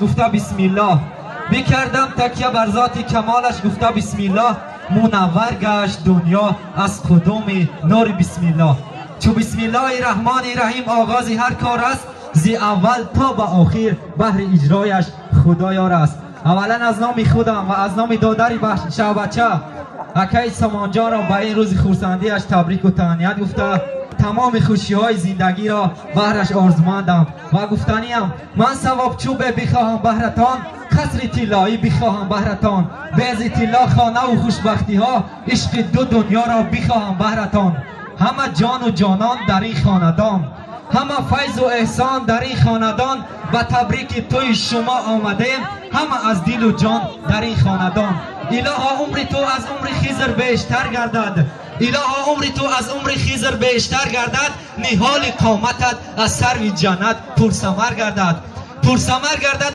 гуфта бисмиллоҳ, бикардам такя бар зоти камолаш гуфта бисмиллоҳ, мунаввар гашт дунё аз қудуми нури бисмиллоҳ. Чу бисмиллоҳи раҳмони раҳим оғози ҳар кор аст, зи аввал то ба охир баҳри иҷрояш худоёр аст. Аввалан аз номи худам ва аз номи додари шаҳбача акаи Сомонҷонро ба ин рӯзи хурсандиаш табрику таҳният гуфта, тамоми хушиҳои зиндагиро баҳраш орзумандам ва гуфтаниям ман савобчӯбе бихоҳам баҳратон, қасри тиллоӣ бихоҳам баҳратон, бези тилло хонаву хушбахтиҳо, ишқи ду дунёро бихоҳам баҳратон. Ҳама ҷону ҷонон дар ин хонадон, ҳама файзу эҳсон дар ин хонадон, ба табрики туи шумо омадем, ҳама аз дилу ҷон дар ин хонадон. Илоҳо умри ту аз умри Хизр бештар гардад, илоҳо умри ту аз умри Хизр бештар гардад, ниҳоли қоматат аз сарви ҷаннат пурсамар гардад, пурсамар гардад.